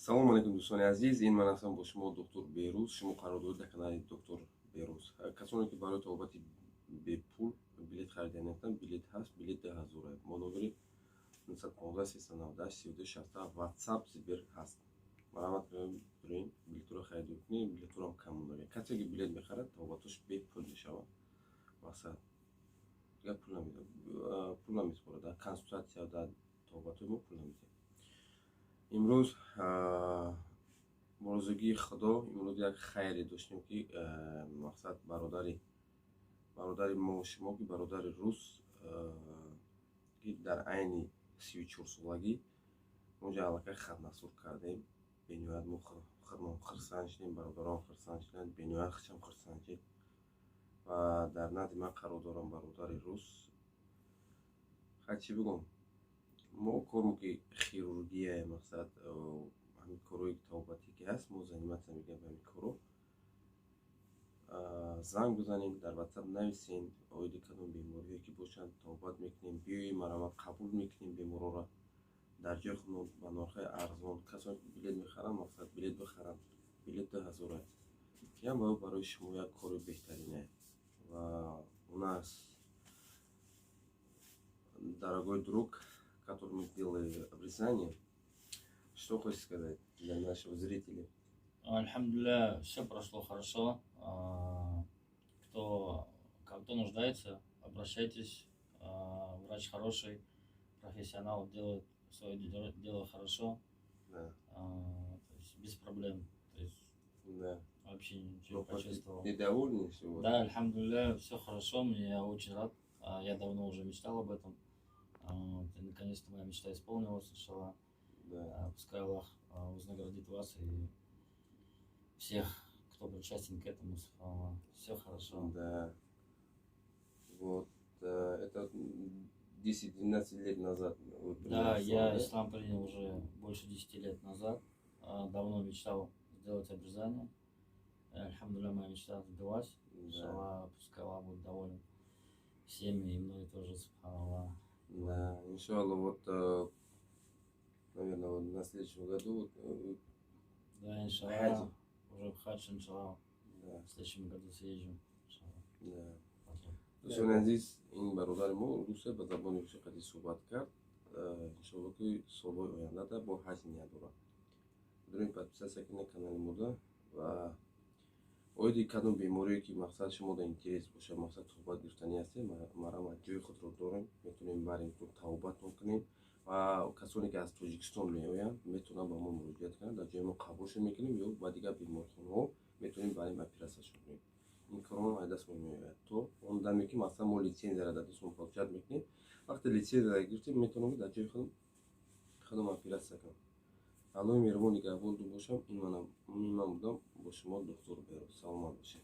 Салому алейкум, дӯстони азиз. Ин ман ҳастам бо шумо, доктор Берӯз. Шумо қарор доред дар канали доктор Берӯз. Касоне ки барои табобати бепул билет харида ҳастанд, билет ҳаст, билет 2000. Мо номери 915 398 32 67, WhatsApp, Viber ҳаст. Марҳамат, бирем, билетро харидорӣ кунем. Билеторам кам монда. Касе ки билет мехарад, табобатош бепул мешавад. Мақсад, дигар пул намедиҳад, пул намесупорад. Дар консултатсия, дар табобатҳои мо пул намедиҳад. Имрӯз бо розигии Худо, имрӯз як хайре доштем, ки мақсад, бародари мо, шумо, ки бародари рус, ки дар айни 34-солагӣ моҷа аллакай хатнасур кардем. Бениҳоят мо худмон хурсанд шудем, бародарон хурсанд шуданд, бениҳоят худшам хурсанд шуд. Ва дар назди ман қарор дорам бародари рус. Хай, чӣ бигӯм, мо кормо ки хирургия, мақсад, ҳамин корҳои табобатӣ ки ҳаст, мо заниматься мекунем ба ҳамин корҳо. Занг бизанем, дар WhatsApp нависен, оиди кадом бемориҳое ки бошанд, табобат мекунем. Биёем, марҳамат, қабул мекунем беморҳоро дар ҷои худмон ба нархҳои арзон. Касоне ки билет мехаранд, мақсад, билет бихаранд, билет 2000. Ям барои шумо як кори беҳтарине. Ва у нас дорогой друг, который мы сделали обрезание, что хочешь сказать для нашего зрителя? Альхамдулилля, все прошло хорошо. Кто нуждается, обращайтесь. Врач хороший, профессионал, делает свое дело хорошо. То есть без проблем. То есть вообще ничего Ну, почувствовал. Ты довольный сегодня? Да, альхамдулилля, все хорошо, мне я очень рад. Я давно уже мечтал об этом. Вот, и наконец-то моя мечта исполнилась, иншаллах. Пускай Аллах вознаградит вас и всех, кто причастен к этому. Все хорошо. Да. Вот. Это 10-12 лет назад вы приняли Да, ислам, я да? ислам принял уже больше 10 лет назад. Давно мечтал сделать обрезание. Альхамдулилля, моя мечта сбылась. Иншаллах, пускай Аллах будет доволен всеми и мной тоже, субханаллах. Да, иншаллах, вот, наверное, вот на следующем году вот, Да, иншаллах, хаджи. Уже в хадж, иншаллах, в следующем году съезжу. Иншаллах. Да. Дӯстони азиз, ин бародари мо русия ба забони русӣ қади суҳбат кард. Иншоалло, ки солҳои ояндада бо ҳаҷ ният дорад. Дурем, подписаться кунед канали мода. Ва оиди кадом беморие ки, мақсад, шумо да интерес бошад, мақсад, суҳбат гирифтанӣ ҳастем, марҳамат, ҷои худро дорем, метавонем барем, табобатон кунем. Ва касоне ки аз Тоҷикистон меоянд, метавонанд ба мо муроҷиат кунанд, дар ҷои мо қабулшон мекунем ё ба дигар беморхонаҳо метавонем барем, оператсияшон кунем. Ин корҳо аз даст мо меояд то он даме ки, масалан, мо лицензияро дар дастмон получать мекунем. Вақте лицензияро гирифтем, метавонем ки дар ҷои худам оператсия кунам. Аллоҳи меҳрубон нигаҳбонтон бошам. Ин ман будам бо шумо, доктор Бероз. Саломат бошед.